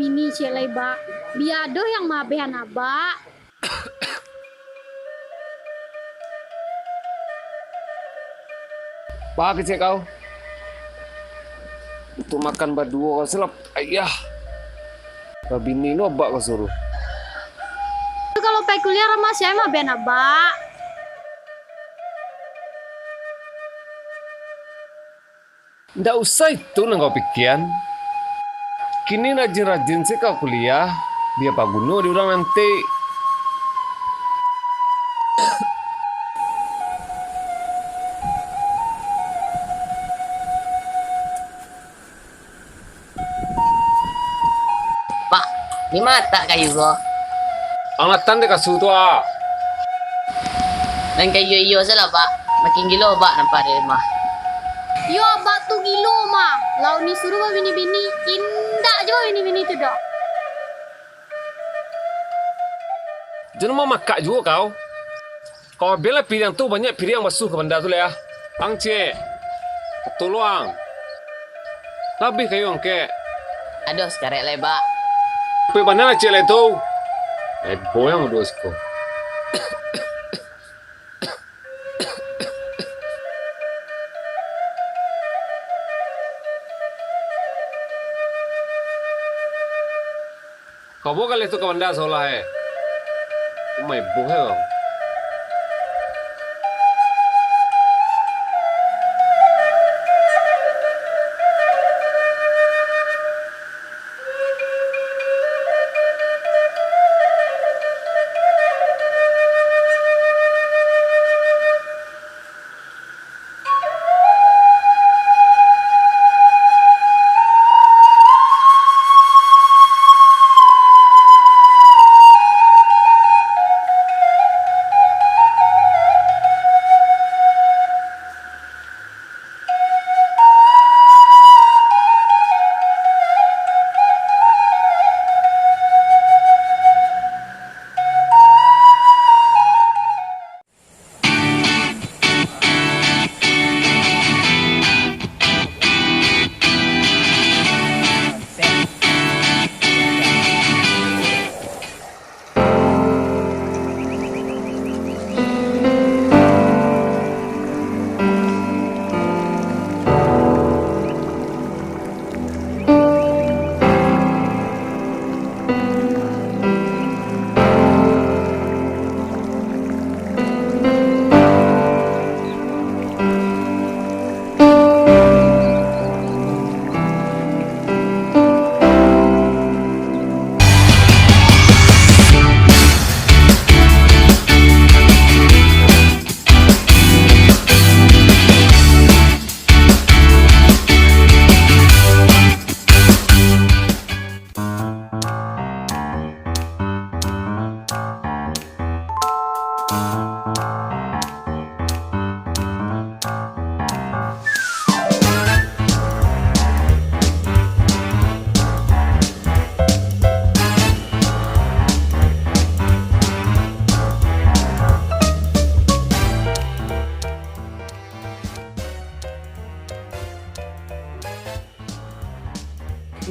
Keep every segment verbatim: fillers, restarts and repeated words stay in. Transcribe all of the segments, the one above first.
Ini ciek lai, Bak. Bia doh yang maabehan Abak. Baa kecek kau? Untuak makan baduo kau silap, ayah. Babini lo Abak kau suruh. Tu kalau pai kuliah, Rama, sia maabehan Abak. Ndak usah itu nan kau pikian. Kini rajin-rajin se kau kuliah, bia paguno di urang nanti. Pak, di ma latak kayu ko? Ang latang di kasua tu, ah. Nan kayu iyo salah, Pak. Makin gilo Abak nampak dari rumah. Iyo, Abak tu gilo mah. Lah Uni suruah babini-bini, indak juo babini-bini tu doh. Jan mamakak juo kau. Kau ambiaklah piriang tu, banyak piriang basuah ka banda tu lai, ah. Ang ciek, tolong. Lah abih kayu angkek? Aduah, sakarek lai, Bak. Capek bana lah ciek lai tu. Heboh yang duo siko. Kau bawa galeh tu ka banda sakolah, eh. Umai boh, eh, kau.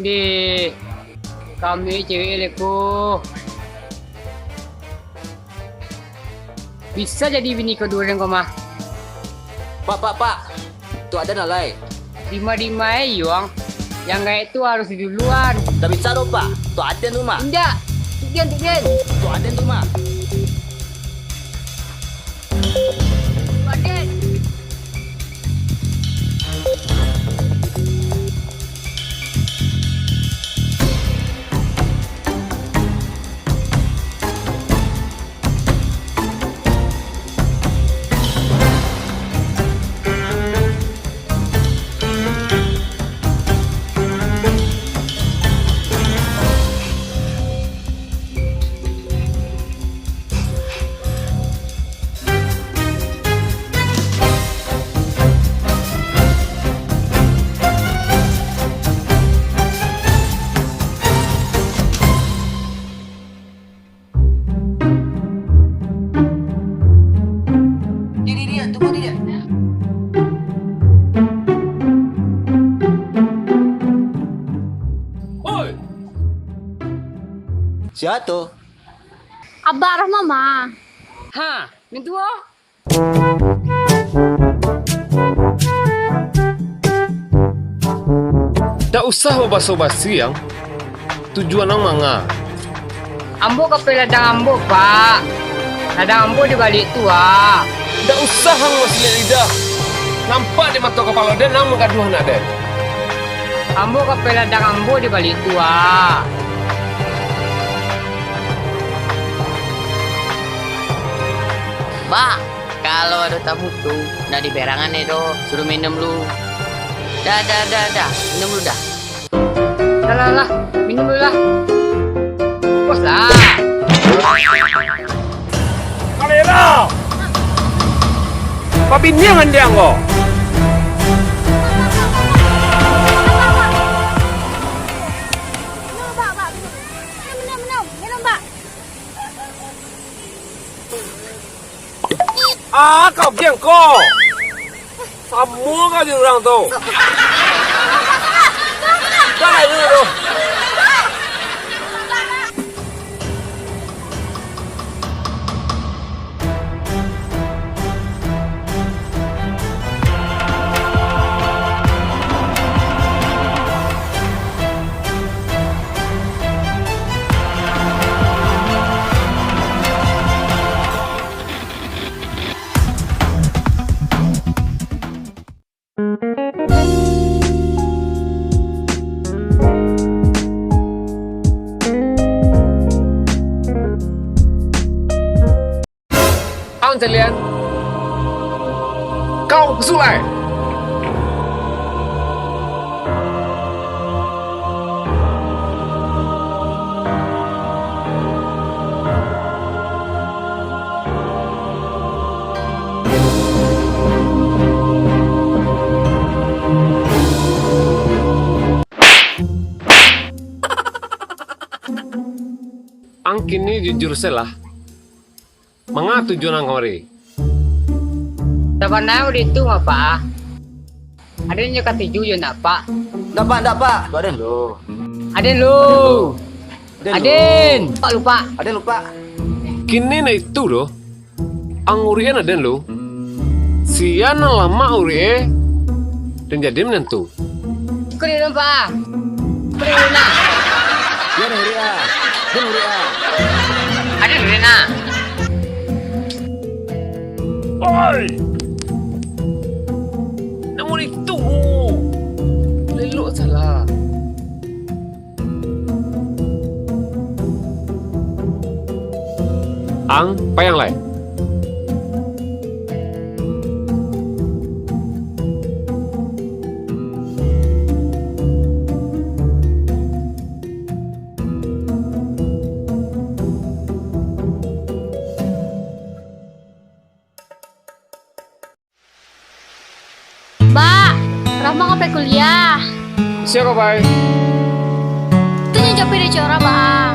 Ndeh, kami cewek leko. Bisa jadi bini ko duo den ko mah. Pak, pak, pak. Tu aden alai. Dima-dima e, Yuang. Yang gaek tu harus diduluan. Ndak bisa doh, pak. Tu aden tu mah. Indak. Tu den, tu den. Tu aden tu mah. Tu aden. Sia tu? Abak Rahma mah. Ha, mintuo. Ndak usah babasa-basi, Ang. Tujuan ang manga? Ambo ka pai ladang ambo, Pak. Ladang ambo di baliak tu, Pak. Ndak usah ang masilik lidah. Nampak di mato kapalo den ang manggaduah anak den. Ambo ka pai ladang ambo di baliak tu, Pak. Bak, kalau ado tamu tu, ndak diberangan doh, suruh minum lu. Dah, dah, dah, dah, minum lu dah. Lah, lah, lah, minum dulu lah. Bos lah. Kalera! Pabiniangan diang ko! Minum, Bak, Bak, minum. Minum, minum, minum. Minum, Bak. Ah, kau giang ko! Samo kau jo urang tu! Dah, dah, dah, dah. Ang calian, kau basulai! Ang kini jujur se lah. Manga tujuan ang kamari? Sabana udah itu mah, Pak. Aden jo katuju jo ndak, Pak? Ndak, Pak, ndak, Pak. Tu aden lu. Aden lu. Aden lu. Aden. Pak lupa. Aden lupa. Kini ndak itu doh. Ang urikan aden lu. Sia nan lamak urik e, den jadi minantu. Kuri rumpa. Kuri rumpa. Yo, den urik ah. Den urik ah. Aden urik nah. Oi! Namun itu, lelok salah. Ang, payang lai. Bak, Rahma ka pai kuliah. Sia ka pai? Tu nyo japuik dari Cora, Bak.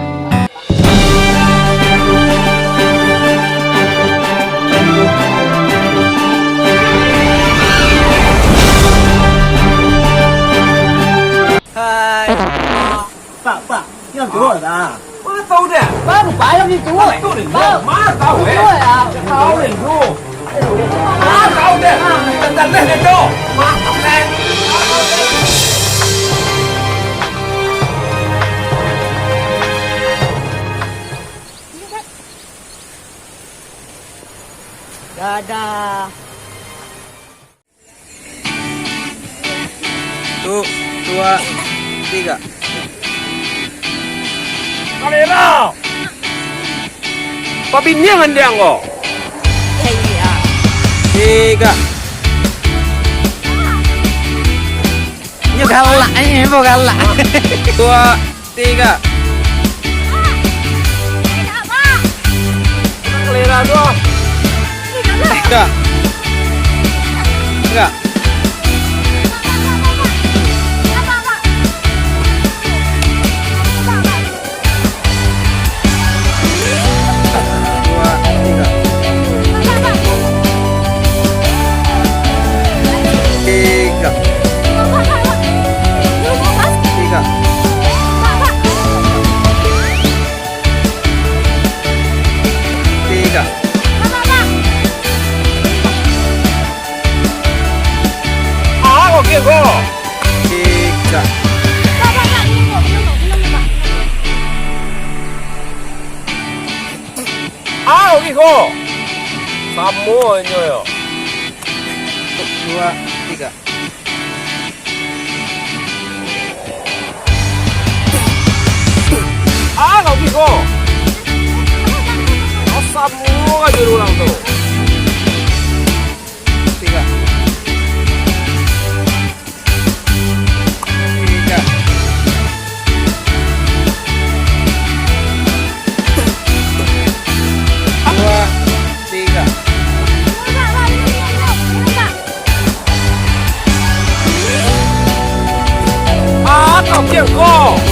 Hai. Pak, Pak, yang tua dah. Mana tahu dah? Baru bayar ni tua. Itu ni, Bang. Mana tahu, eh? Tua ya. Tahu ni, bro. Mana tahu dah? Tentang deh, deh, tu. Mantap, deh. Dadah. Satu, dua, tiga. Kalera! Pabiniangan diang ko! Tiga. Nyo galak, eh, nyo galak. Dua, tiga. Kalera tu. Tiga. Tiga. Dua, tiga. Tiga. Tiga. Kau ni ko. Samo inyo yo. Dua, tiga. Ah, kau ni ko. Kau samo aja urang tu. Tiga. Tiga. Dua, tiga. Ah, kau kian ko.